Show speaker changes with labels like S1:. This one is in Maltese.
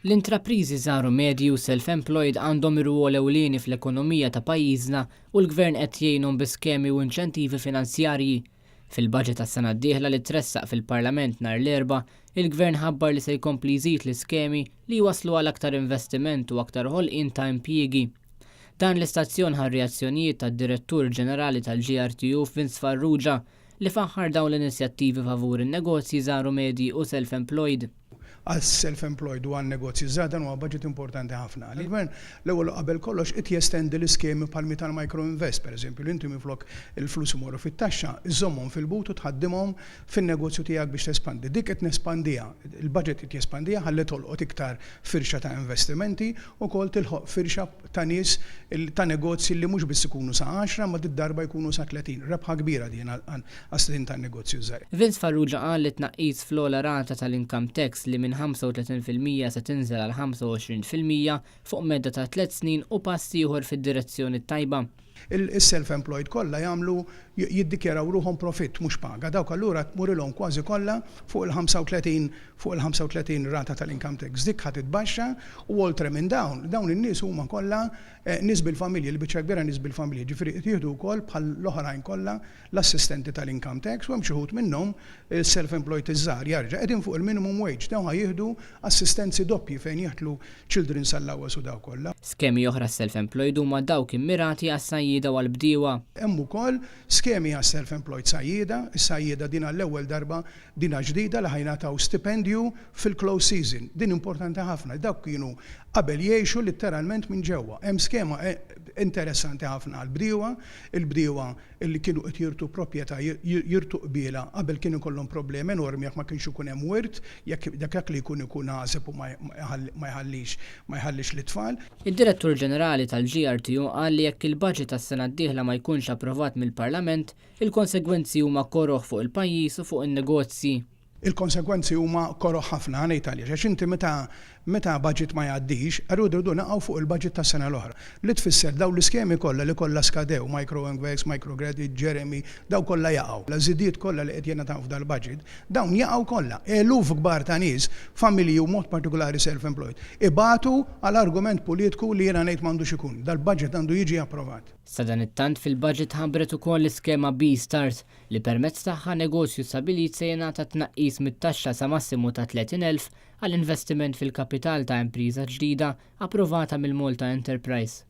S1: L-intrapriżi żgħar u medji u self-employed għandhom irwol ewlieni fl-ekonomija ta' pajjiżna u l-Gvern qed jgħinhom bi skemi u inċentivi finanzjarji. Fil-budget tas-sena d-dieħla li tressaq fil-Parlament nhar l-Erbgħa, il-Gvern ħabbar li se jkompli jżid l-iskemi li jwasslu għal aktar investiment u aktar ħolqien ta' impjiegi. Dan l-istazzjon ħa r-reazzjonijiet tad-Direttur Ġenerali tal-GRTU Vince Farrugia li faħħar dawn l-inizjattivi favur in-negozji żgħar u medji u self-employed.
S2: Għas-self-employed u għan-negozji żgħar dan huwa budget importanti ħafna. Il-Gvern l-ewwel u qabel kollox qed jestendi l-iskemi bħal mi tal-Micro Invest, pereżempju, li inti minflok il-flus imorru fit-taxxa, iżżommhom fil-but u tħaddimhom fin-negozju tiegħek biex tespandi. Dik qed nespandiha, il-budget qed jespandiha ħalli tolqot iktar firxa ta' investimenti u wkoll tilħoq firxa ta' nies, ta' negozji li mhux biss ikunu sa għaxra imma did-darba jkunu sa 30. Rebħa kbira din għas-sidien tan-negozju ż-żgħir.
S1: Vince Farrugia qal li t-tnaqqis fl-ogħla rata tal-income tax li minn 35% se tinżel għal 25% fuq medda ta' tlett snin hu pass ieħor fid-direzzjoni t-tajba.
S2: Is-self-employed kollha jagħmlu jiddikjaraw ruħhom profitt mhux paga. Dawk allura tmurilhom kważi kollha fuq il-35 fuq il-35 rata tal-income tax. Dik ħa titbaxxa u oltre minn dawn, dawn in-nies huma kollha nies bil-familji, il-biċċa l-kbira nies bil-familji, ġifieri qed jieħdu wkoll bħal l-oħrajn kollha l-assistenti tal-income tax u hemm xi wħud minnhom, is-self-employed iż-żgħar jarġa' qegħdin fuq il-minimum wage, dawn ħa jieħdu assistenzi doppji fejn jeħtlu children's allowance u dawk kollha.
S1: Skemi oħra għas-self-employed huma dawk immirati għas-sajjieda u għall-bdiewa.
S2: Hemm ukoll skemi għas-self-employed sajjieda, is-sajjieda din għall-ewwel darba dinha ġdida li ħa jingħataw stipendju fil-close season. Din importanti ħafna, dawk kienu qabel jgħixu litteralment minn ġewwa. Hemm skema interessanti ħafna għall-bdiewa, il-bdiewa li kienu qed jirtu proprjetà, jirtu qbiela, qabel kien ikollhom problemi enormi jekk ma kienx ikun hemm wirt, jekk dak li jkun ikun għażeb u ma jħallix ma jħallix lit-tfal.
S1: Id-Direttur Ġenerali tal-GRTU qal li jekk il-budget għas-sena d-dieħla ma jkunx approvat mill-Parlament, il-konsegwenzi huma koroh fuq il-pajjiż u fuq in-negozji.
S2: Il-konsegwenzi huma koroh ħafna, ħa ngħid għaliex, għax inti meta meta budget ma jgħaddix, rridu rridu naqgħu fuq il-budget tas-sena l-oħra. Li tfisser dawn l-iskemi kollha li kollha skadew, Micro Invest, Micro Credit, Jeremy, dawn kollha jaqgħu. L-żidiet kollha li qed jingħataw f'dal-budget, dawn jaqgħu kollha. Eluf kbar ta' nies, familji u mod partikulari self-employed, ibatu għal argument politiku li jiena ngħid m'għandux ikun. Dal-budget għandu jiġi approvat.
S1: Sadanittant fil-budget tħabbret ukoll l-iskema B-Start li permezz tagħha negozju stabbilit se jingħata tnaqqis mit-taxxa sa massimu ta' 30,000 għal investiment fil-kapital ta' impriża ġdida approvata mill-Malta Enterprise.